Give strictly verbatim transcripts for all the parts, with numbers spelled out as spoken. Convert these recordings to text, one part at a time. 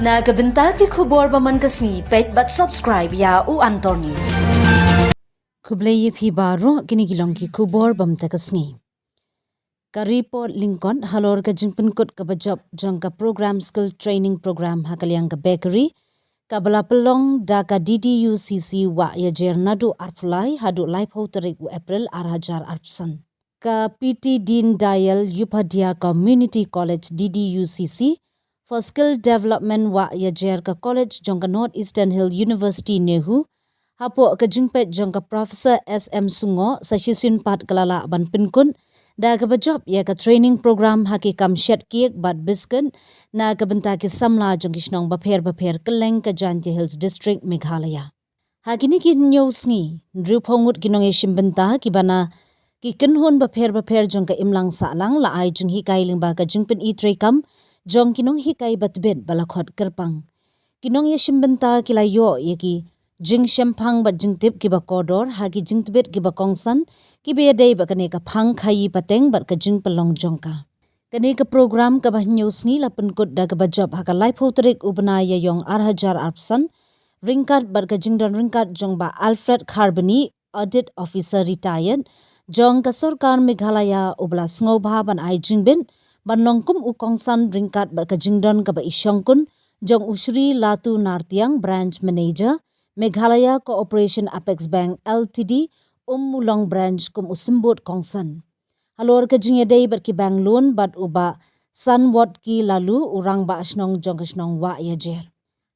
Na ka bynta ki khubor ba man ka sngi, peit bad subscribe ïa U Antor News. Khublei ïa phi baroh, kine ki long ki khubor ba mynta ka sngi. Ka report lyngkot halor ka jingpynkut kaba jop jong ka program, Skill Training Program, ha ka liang ka bakery, kaba la pynlong da ka D D U C C Wah Ïajer naduh arphew lai haduh laiphew tarik u April ar hajar arphew san. Ka P T Deen Dayal Upadhyay Community College, D D U C C, for Skill Development Wah Ïajer, ka college jong ka North Eastern Hill University, NEHU, hapoh ka jingpeit jong ka Professor S M Sungoh, sa shisien pat ka la lah ban pynkut da kaba jop ïa ka training program ha ki kam shet cake bad biscuit na ka bynta ki samla jong ki shnong bapher bapher kylleng ka Jaintia Hills District, Meghalaya. Ha kine ki hynñiew sngi, hynriewphew ngut ki nongïashim bynta kiba na ki kynhun bapher bapher jong ka imlang sahlang la ai jinghikai lyngba ka jingpyni treikam jong ki nonghikai ba tbit ba la khot kyrpang. Ki nongïashim bynta ki la ïoh ïa ki jingshemphang bad jingtip kiba kordor ha ki jingtbit kiba kongsan, kiba ïadei bad kane ka phang khaïi pateng bad ka jingpynlong jong ka. Kane ka program kaba hynñiew sngi la pynkut da kaba jop ha ka laiphew tarik u bnai Ïaïong ar hajar arphew san, ryngkat bad ka jingdon ryngkat jong Bah Alfred Kharbani, Audit Officer Retired jong ka Sorkar Meghalaya, uba la sngewbha ban ai jingbit ban long kum u kongsan ryngkat bad ka jingdon kaba i shongkun jong u Shri Latu Nartiang, Branch Manager, Meghalaya Cooperation Apex Bank L T D, Ummulong Branch, kum u symbud kongsan. Halor ka jingïadei bad ki bank loan bad u Bah Sanwatki Laloo, u rangbah shnong jong ka shnong Wah Ïajer.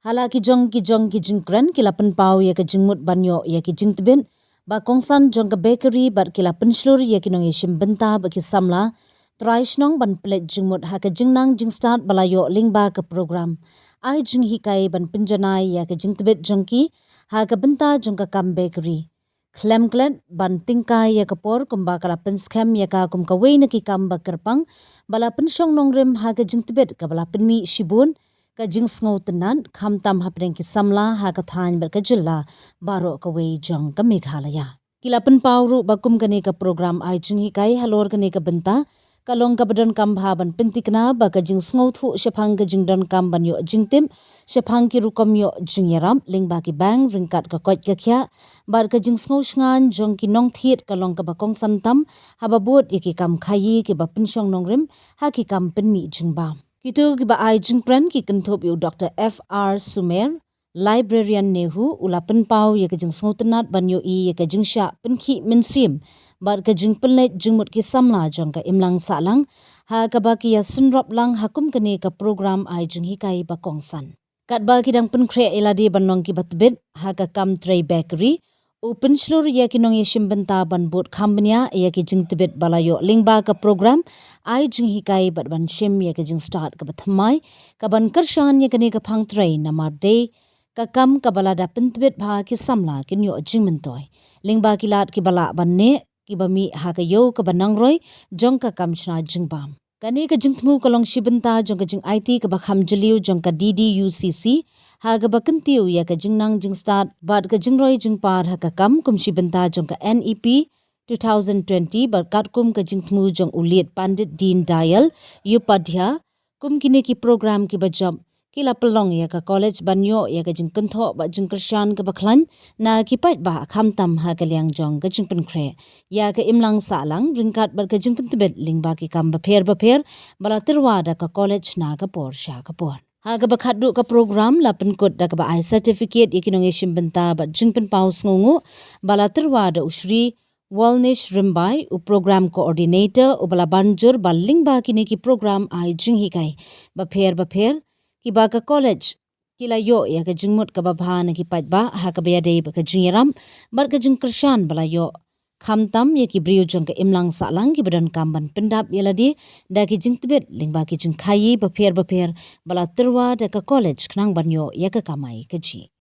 Ha la ki jong ki jong ki jingkren, ki la pynpaw ïa ka jingmut ban ïoh ïa ki jingtbit ba kongsan jong ka bakery bad ki la pynshlur ïa ki nongïashim bynta bad ki samla trai shnong ban pynleit jingmut ha ka jingnang jingstad ba la ïoh lyngba ka program ai jinghikai ban pynjanai ïa ka jingtbit jong ki ha ka bynta jong ka kam bakery. Khlem klet ban tyngkai ïa ka por, kumba ka la pynskhem ïa ka kum kawei na ki kam ba kyrpang ba la pynshong nongrim ha ka jingtbit kaba la pynmih shibun ka jingsngewtynnad, khamtam hapdeng ki samla ha ka thaiñ bad ka jylla baroh kawei jong ka Meghalaya. Ki la pynpaw ruh ba kum kane ka program ai jinghikai halor kane ka bynta ka long kaba donkam bha ban pynthikna ba ka jingsngewthuh shaphang ka jingdonkam ban ïoh jingtip shaphang ki rukom ïoh jingïarap lyngba ki bank ryngkat ka koit ka khiah bad ka jingsngewshngaiñ jong ki nongthied ka long kaba kongsan tam haba bud ïa ki kam khaïi kiba pynshong nongrim ha ki kam pynmih jingbam. Kito kiba ai jingkren ki kynthup ïa u Doctor F R Sumer, Librarian NEHU, u la pynpaw ïa ka jingsngewtynnad ban ïohi ïa ka jingshah pynkhih mynsiem bad ka jingpynleit jingmut ki samla jong ka imlang sahlang ha kaba ki ïasynrop lang ha kum kane ka program ai jinghikai ba kongsan. Katba ki dang pynkhreh ïa lade ban long kiba tbit ha ka kam trei bakery, u pynshlur ïa ki nongïashim bynta ban bud kham bniah ïa ki jingtbit ba la ïoh lyngba ka program ai jinghikai bad ban shim ïa ka jingstad kaba thymmai kaban kyrshan ïa kane ka phang trei, namar dei ka kam kaba lada pyntbit bha ki samla kin ïoh jingmyntoi lyngba ki lad kiba lah ban neh, kiba mih ha ka ïew kaba nangroi jong ka kam shna jingbam. Kane ka jingthmu ka long shi bynta jong ka jingaiti kaba kham jylliew jong ka D D U C C ha kaba kyntiew ïa ka jingnang jingstad bad ka jingroi jingpar ha ka kam, kum shi bynta jong ka N E P two thousand twenty bad katkum ka jingthmu jong u Late Pandit Deen Dayal Upadhyay. Kum kine ki program kiba jop ki la pynlong ïa ka college ban ïoh ïa ka jingkynthoh bad jingkyrshan kaba khlaiñ na ki paidbah, khamtam ha ka liang jong ka jingpynkhreh ïa ka imlang sahlang ryngkat bad ka jingpyntbit lyngba ki kam bapher bapher ba la tyrwa da ka college na ka por sha ka por. Ha kaba khatduh ka program la pynkut da kaba ai certificate ïa ki nongïashim bynta bad jingpynpaw sngewnguh ba la tyrwa da u Shri Walnish Rymbai, u Program Coordinator, uba la ban jur ba lyngba kine ki program ai jinghikai bapher bapher kiba ka college ki la ïoh ïa ka jingmut kaba bha na ki paidbah ha kaba ïadei bad ka jingïarap bad ka jingkyrshan ba la ïoh, khamtam ïa ki briew jong ka imlang sahlang kiba donkam ban pyndap ïa lade da ki jingtbit lyngba ki jingkhaïi bapher bapher ba la tyrwa da ka college khnang ban ïoh ïa ka kamai kajih.